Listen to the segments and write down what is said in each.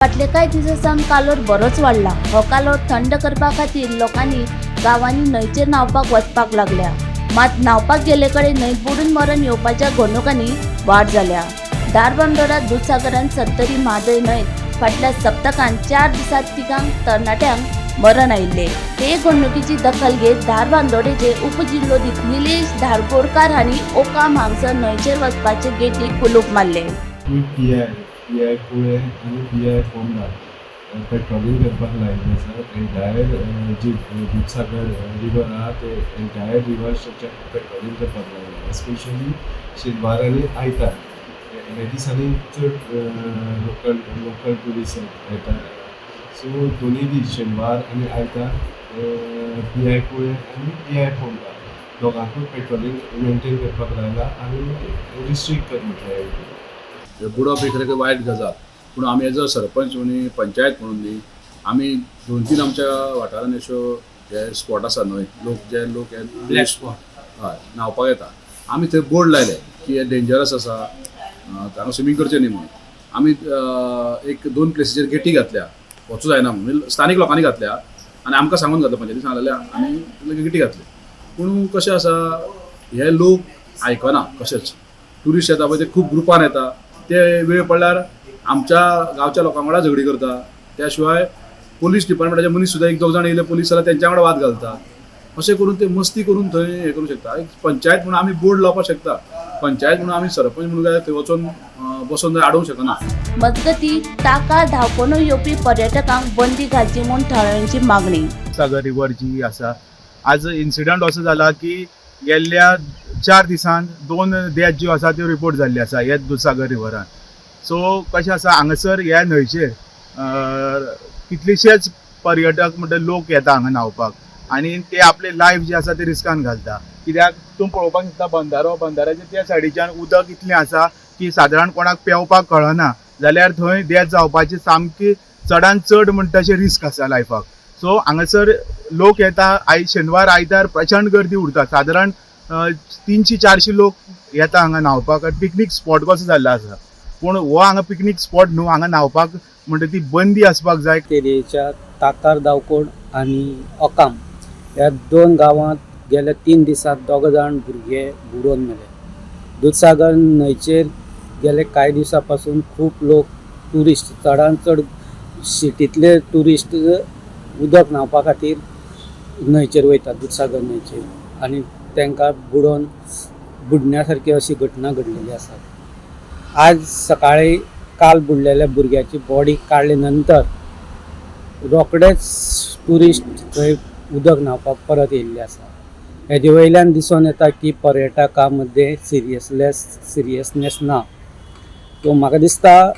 फाटले कांय दिसां सावन कालोर बरोच वाडला. हो कालोर थंड करपा खातीर लोकांनी गांवांनी न्हंयचेर न्हांवपाक वचपाक लागल्या. मात न्हांवपाक गेल्ले कडेन न्हंयत बुडून मरण येवपाच्या घडणुकांनी वाड जाल्या. धारबांदोडा दुदसागरान सत्तरी म्हादय न्हंयत फाटल्या सप्तकांत 4 दिसांत तिगांक तरणाट्यांक मरण आयिल्ले. हे घडणुकीची दखल घेत धारबांदोडेचे उपजिल्होधिकारी निलेश धारगोडकार हांणी ओकाम हांगसर न्हंयचेर वचपाचे गेटीक कुलूप मारले. पी I Kule आनी पी I Ponda patrolling करपाक लायिल्लें आसा. एंटायर जी दुदसागर रिवर आहा, ते एंटायर रिवर स्ट्रेचाक पेट्रोलिंग करपाक लायिल्लें. स्पेशली शेनवार आनी आयतार हे दिसांनी चड लोकल ट्युरिस्ट येता. सो दोनूय दीस, शेनवार आनी आयतार, पी I Kule आनी पी I Ponda दोगांकूय पेट्रोलिंग मेंटेन करपाक लायला आनी रिस्ट्रिक्ट कर म्हटलें. हे बुडप ही खरें वायट गजाल, पूण आमी एज अ सरपंच आनी पंचायत म्हणून न्ही, आमी दोन तीन आमच्या वाठारांत अश्यो हे स्पॉट आसा न्हय, लोक जे लोक हे ब्लॅक स्पॉट. हय, न्हांवपाक येता. आमी थंय बोर्ड लायले की हे डेंजरस आसा, हांगा स्विमींग करचें न्ही म्हणून. आमी एक दोन प्लेसीचेर गेटी घातल्या, वचूं जायना म्हणून. स्थानीक लोकांनी घातल्या आनी आमकां सांगून घातल्या, पंचायती सांगलेल्या आनी गेटी घातली. पूण कशें आसा, हे लोक आयकना कशेंच. ट्युरिस्ट येता पळय, ते खूब ग्रुपान येता. ते वेळ पडल्यार आमच्या गांवच्या लोकां वांगडा झगडी करता. त्या शिवाय पोलीस डिपार्टमेंटाचे मनीस सुद्दां एक दोग जाण येयले पोलीस जाल्यार तेंच्या वांगडा वाद घालता. अशें करून ते मस्ती करून थंय हें करूंक शकता. एक पंचायत म्हणून आमी बोर्ड लावपाक शकता. पंचायत म्हणून आमी सरपंच म्हणून काय थंय वचोन बसोन थंय आडोवंक शकना. मजगती, ताका धांवपणू येवपी पर्यटकांक बंदी घालची म्हूण थळाव्यांची मागणी. सागर रिवर जी आसा, आज इन्सिडंट असो जाला की गेल्ल्या 4 दिसांत दोन डेथ ज्यो आसा त्यो रिपोर्ट जाल्ल्यो आसा ह्या दुदसागर रिवरान. सो कशें आसा, हांगासर ह्या न्हंयचेर कितलेशेच पर्यटक म्हणटा लोक येता हांगा न्हांवपाक आनी ते आपले लायफ जे आसा ते रिस्कान घालता, कित्याक तूं पळोवपाक शकता, बंदारो, बंदाऱ्याच्या त्या सायडीच्यान उदक इतलें आसा की सादारण कोणाक पेंवपाक कळना जाल्यार थंय डेथ जावपाची सामकी चडान चड म्हणटा अशें रिस्क आसा लायफाक. सो हांगासर लोक येता, आयज शेनवार आयतार प्रचंड गर्दी उरता. सादारण 300-400 लोक येता हांगा न्हांवपाक. पिकनीक स्पॉट कसो जाल्लो आसा, पूण हो हांगा पिकनीक स्पॉट न्हू. हांगा न्हांवपाक म्हणटा ती बंदी आसपाक जाय. एरियेच्या ताकार दावकोड आनी ओकाम ह्या दोन गांवांत गेल्या 3 दिसांत दोग जाण भुरगे बुडोवन मेले. दुदसागर न्हंयचेर गेले कांय दिसां पासून खूब लोक ट्युरिस्ट, चडान चड सिटींतले ट्युरिस्ट उदक न्हांवपा खातीर न्हंयचेर वयतात, दुदसागर न्हंयचेर, आनी तांकां बुडोवन बुडण्या सारकी अशी घटना घडलेली आसा. आज सकाळी काल बुडलेल्या भुरग्याची बॉडी काडले नंतर रोखडेच ट्युरिस्ट थंय उदक न्हांवपाक परत येयल्ले आसा. हेजे वयल्यान दिसून येता की पर्यटकां मदें सिरियसनेस ना. सो म्हाका दिसता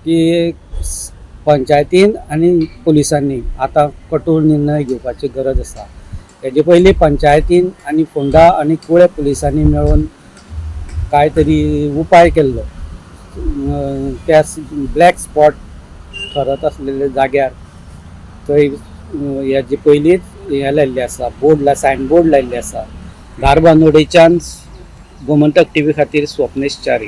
की पंचायतीन आनी पुलिसांनी आतां कठोर निर्णय घेवपाची गरज आसा. हेजे पयलीं पंचायतीन आनी फोंडा आनी कुळे पुलिसांनी मेळून कांय तरी उपाय केल्लो. त्या ब्लॅक स्पॉट ठरत आसलेल्या जाग्यार थंय हेजे पयलींच हें लायिल्लें आसा, बोर्ड, सायन बोर्ड लायिल्ले आसा. धारबांदोडेच्यान गोमंतक टीव्ही खातीर स्वप्नेश च्यारी.